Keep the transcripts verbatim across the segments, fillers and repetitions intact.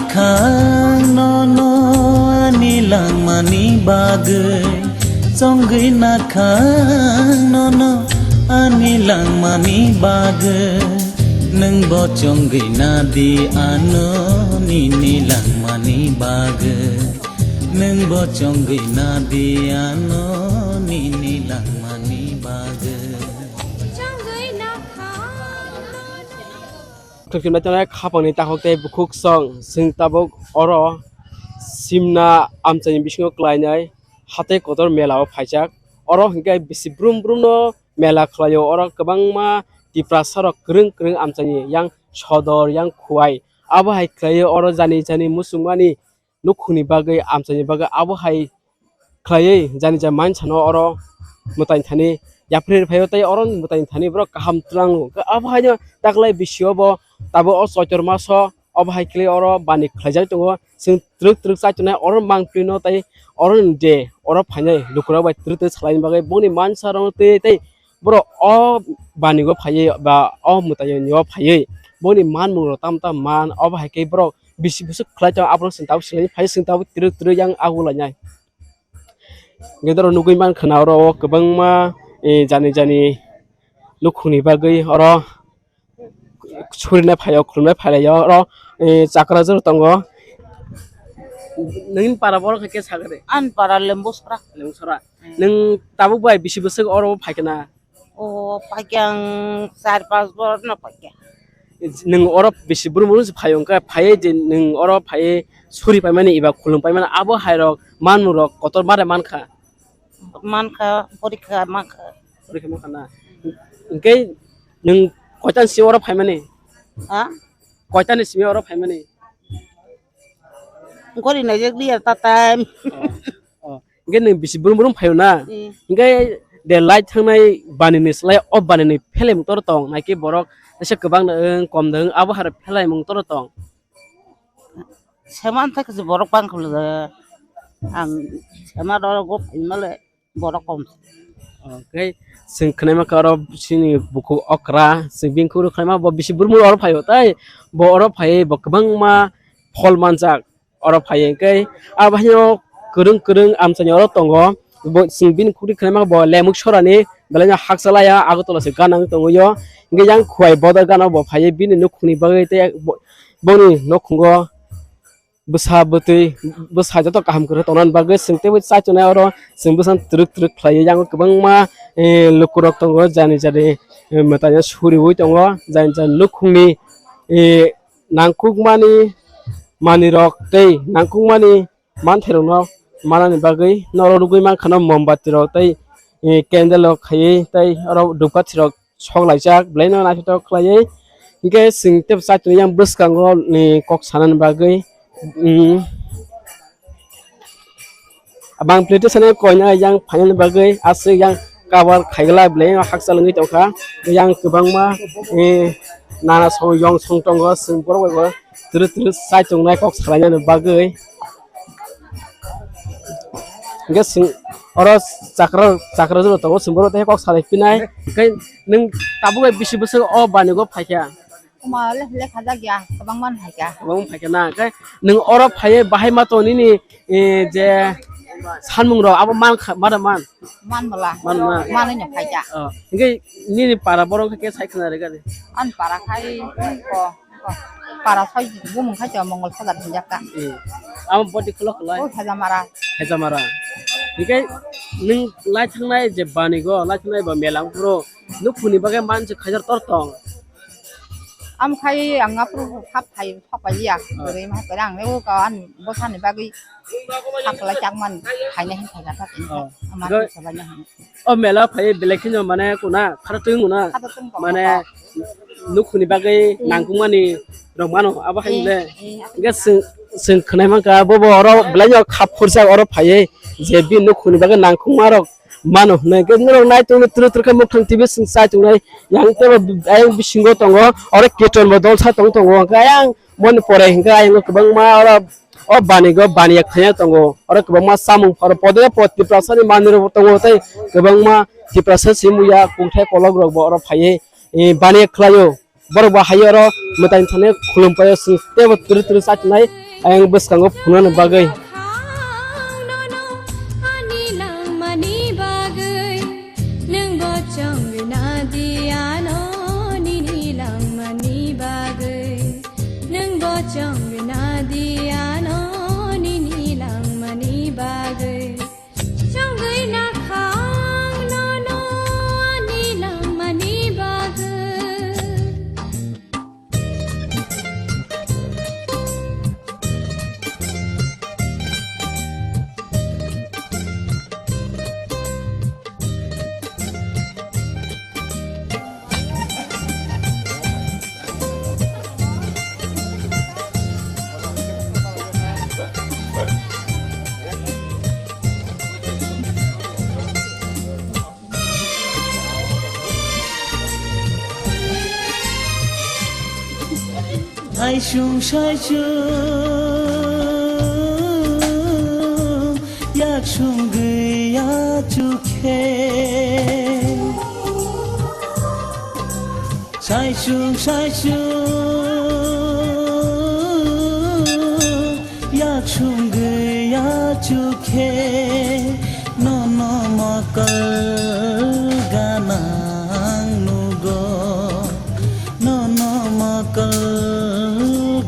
Khang nono ani langmani bagwi, chongwi nakhang nono ani langmani bagwi, nwngbo chongwi nadi ano nini langmani bagwi, nwngbo chongwi nadi ano nini langmani bagwi. Thwkthwina tongnai khapangni takhuk tei bukhuk song, chwng tabuk oro simna amchaini bisingo klainai hatei kotor mela o phaijak. Oro hinkhe bisi brum brum no mela khlaio, oro kwbangma Tiprasa rok kwrwng kwrwng amchaini yang sodor yang khuwai abo hai khlaio, oro jani jani muchungmani nukhungni bagwi, amchaini bagwi abo hai khlaiwi jani jani mansano oro mwtai thani yapri rwphaio tei oro mwtai thani borok kaham twlango. Abo haino taklai bisio bo tabuk o Choitor maso obo hai khlai oro bani khlaijak tongo. Chwng twrwk twrwk chai tongnai oro mangpili no tei oro ni de oro phainai lukurok bai twrwk twrwk salaini bagwi boni mansa rok tei tei borok o bani o phaiwi ba o mwtai ni o phaiwi boni manmung rok tam tam man obo hai khe borok bisi bwswk khlai tongo, aborok chwng tabuk swlaiwi phai, chwng tabuk twrwk twrwk yang ago lainai. Hwnkhe norok nugwi mankha na oro o kwbangma, eh, jani jani nukhungni bagwi oro surina phaio, khulumna phailaio oro, eh, chakra jora tongo. Nini para borok hai khe sakha de? Ani para Lembusora. Lembusora. Hmm. Nwng tabuk bai bisi bwswk oro phaikha na? O, paikhe ang char panch borok no paikhe. Nwng oro bisi brum brum se phaio, wngkha phaiwi je nwng oro phaiwi suri paimani eba khulum paimani abo hai rok manmung rok kotor mare mankha. Mankha, porikha mankha. Porikha mankha na. Hwnkhe nwng koitani simi oro phaimani? Ha? Koitani simi oro phaimani? Gori naijak liya ta time. Oh. Oh. Hwnkhe nwng bisi brum brum phaio na? Eh. Hwnkhe de light thangnai bani ni slai o bani ni phelemung toro tong, naikhe borok teisa kwbang da wng, kom da wng, abo hai rok phelemung toro tong. Seman thai khe borok bang khwlwk ang sema rok go phaima le borok kom. Okay, chwng khwnaima khe oro chini bukhuk okra, chwng bini khukro khwnaima bo bisi brum brum oro phaio tei bo oro phaiwi bo kwbangma phol manjak. Oro phai hwnkhe abo haino kwrwng kwrwng amchaini oro tongo. Bo chwng bini khukri khwlaima bo lemuk sorani belai no hakchalai ya, Agartala se gana wng tongwi o. Hwnkhe yang khuai bodol gana bo phaiwi bini nukhungni bagwi tei bo-, boni nukhungo bwsa bwtwi bwsa joto kaham kwrwi tongnani bagwi chwng teibo chaitongnai oro chwng bwsano twrwk twrwk khlaiwi yango kwbangma, eh, lukurok tongo jani jani, eh, mwtaino suriwi tongo jani jani nukhungni, eh, nangkukmani manwirok tei nangkukmani manthairokno manani bagwi norok nugwi mankha no mombati rok tei, eh, candle rok khaiwi tei oro dhupkathi rok sok laijak belaino naithotok khlaiwi. Hwnkhe chwng tei bwskango ni kok sanani bagwi, mm, Abang plate sana koina yang final bagwi aswk yang cover khaigla belai hakchal wngwi tongkha. Yang kwbangma, eh, nana song yong song tongo, chwng borok bai bo twrwk twrwk chai tongnai kok salainani bagwi. Hwnkhe chwng oro chakra, chakra jora tongo, chwng borok tei kok salai pinai. Hwnkhe nwng tabuk bai bisi bwswk o banigo phaikha? Omo le, le khajak ya, kwbangma no phaikha. Kwbangma phaikha na, khe nwng oro phaiwi bahai ma to nini, eh, je sanmung rok abo man kha, man man? Man bwla. Man man. Manwi no phaikha. Oh, hwnkhe nini para borok khe sai khna rega de? Ani para khai ko, ko, para soi bumung khai to Mongol Sadar hinjak ka. Eh, abo body khulok khulai? Oh, Hejamara. Hejamara. Hwnkhe nwng lai thangnai je banigo, lai thangnai ba mela phuru nukhungni bagwi mansi khaijar tor tong. Am khai ang aphuru hap khai hap khai ya. Oh. Bwrwi ma hai ang le o ka an bosani bagwi hap lai chak man khaina hin khaina ta. Oh. Ama go- sa ba na hin. O mela phai belai kheno mane kuna khara twi muna. Khara twi muna. Mane nukhungni bagwi nangkukmani rok mano abo hai le. Eh, eh, Hwnkhe chwng, chwng khwnai mankha bo bo oro belai no khap khursa oro phaiwi je bini nukhungni bagwi nangkukma rok mano hwnwi hwnkhe norok nai tongwi twrwk twrwk khe mukhang T V chwng chai tongnai yang teibo ayang bisingo tongo oro keton bo dolsa tong tongo hwnkhe ayang boni pore hwnkhe ayang kwbangma oro o banigo baniya khaiya tongo oro kwbangma chamung oro podre pod Tiprasani manwirok bo tongo tei kwbangma Tiprasa simuya kungthai kolok rok bo oro phaiwi, eh, baniya khlaio. Borok bo hai oro mwtai thani khulum paio, chwng teibo twrwk twrwk chai tongnai. ayang bwskango phunukna bagwi. Ani langmani bagwi, nwng bo chongwi nadi ano nini langmani bagwi, nwng bo chongwi nadi ano nini langmani bagwi. Chongwi nakha ang nono ani langmani bagwi. Saisung saisung yak sung gwi achuk khe. Saisung saisung yak sung gwi achuk khe, nono mokol ganang nugo, nono mokol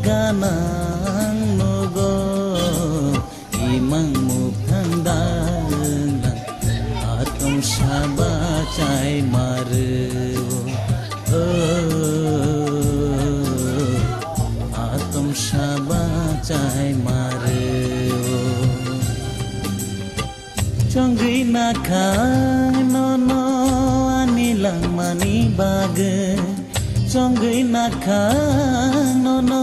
ganang nugo. Imang muphang danglang, atom saba chai maru. Oh, atom saba chai maru. Chongwi nakhang nono ani langmani bagwi. Chongwi nakhang nono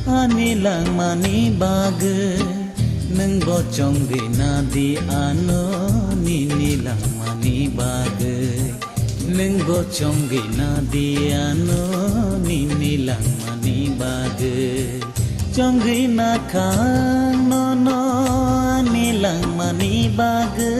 ani langmani bagwi. Nwng bo chongwi nadi ano nini langmani bagwi. Nwng bo chongwi nadi ano nini langmani bagwi. Chongwi nakhang nono ani langmani bagwi.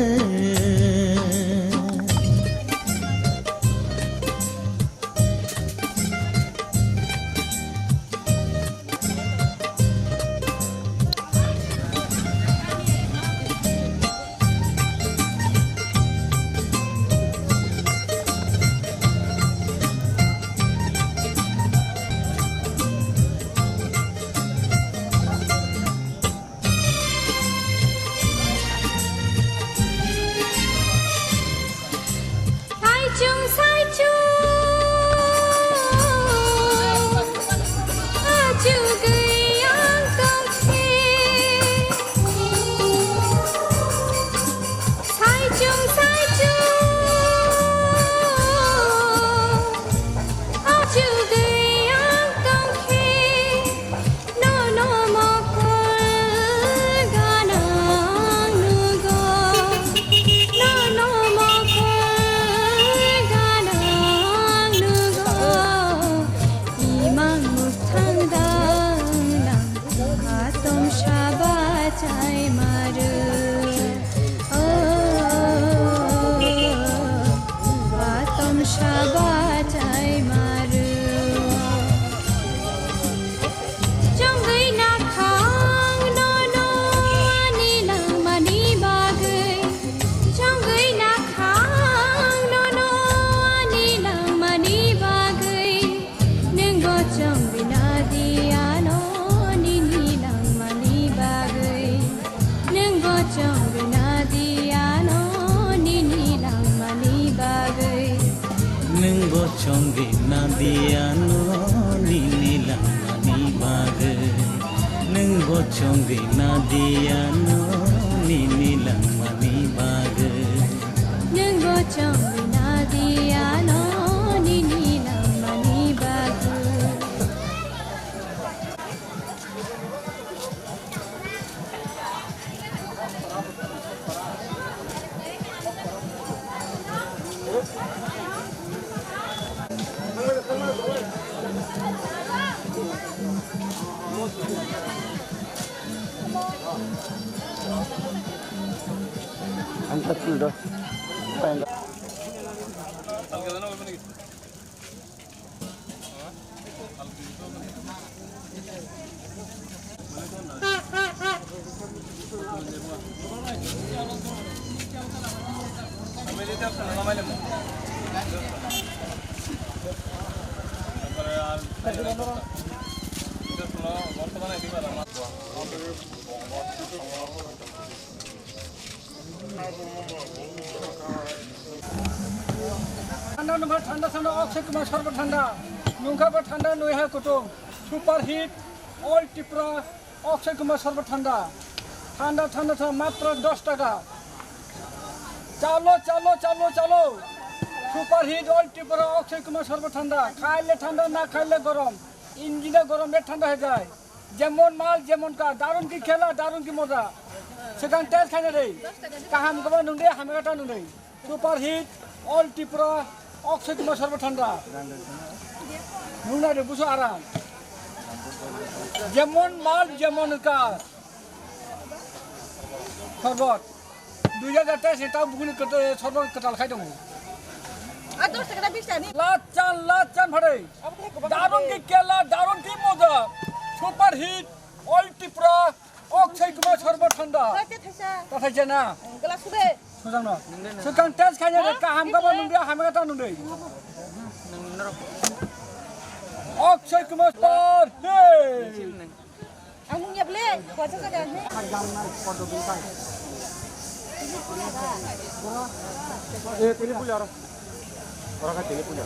Saichung, saichung, achugwi ang tongkhe. Saichung, saichung, achugwi ang tongkhe. Nono mokol ganang nugo, nono mokol ganang nugo. Imang muthang danglang, atom saba chai maru. Oh, atom saba chai maru. Chongwi nakhang nono ani langmani bagwi. Chongwi nakhang nono ani langmani bagwi. Nwng bo chongwi nadi ano nini langmani bagwi. Nwng bo chongwi nadi ano nini langmani bagwi. Nwng bo chongwi nadi ano nini langmani bagwi. Nwng bo chongwi nadi ano nini langmani bagwi. Nwng bo chongwi nadi ano nini langmani bagwi. Thanda nungkha thanda thanda, Akshay Kumar sorbo thanda. Nungkha bo thanda nui ha kutung. Super hit, all Tripura, Akshay Kumar sorbo thanda. Thanda thanda thanda, matro dos taka. Chalo, chalo, chalo, chalo. Super hit, all Tripura, Akshay Kumar sorbo thanda. Khaile thanda, na khaile gorom. Engine gorom, e thanda hai jai. Jemon mal, jemon ka, darun ki khela, darun ki moja. Swkang test khaina de. Kaham kabo nung de, hamya ta nung de. Super hit, all Tripura, Akshay Kumar sorbo thanda. Nung na de buso aram. Jemon mal, jemon ka. Sorbot. Dui hajar teis ni tamo buguni kwtal, sorbot kwtal khai tongo. Ar dos taka na bis taka ni? Lachan, lachan phare. Abo khe kwbang Darun khe. Ki kela, darun ki moja. Super hit, all Tripura, Akshay Kumar sorbo thanda. Hai te thaisa. Ta thaisa na? Glass sude. Sujang no. Swkang test khaina de, kaham kabo nung de, hamya ta nung de. Akshay Kumar super hit. Ang nung ya ble, kuasa sa kan. Eh, tini punya orang. Orang kan tini punya.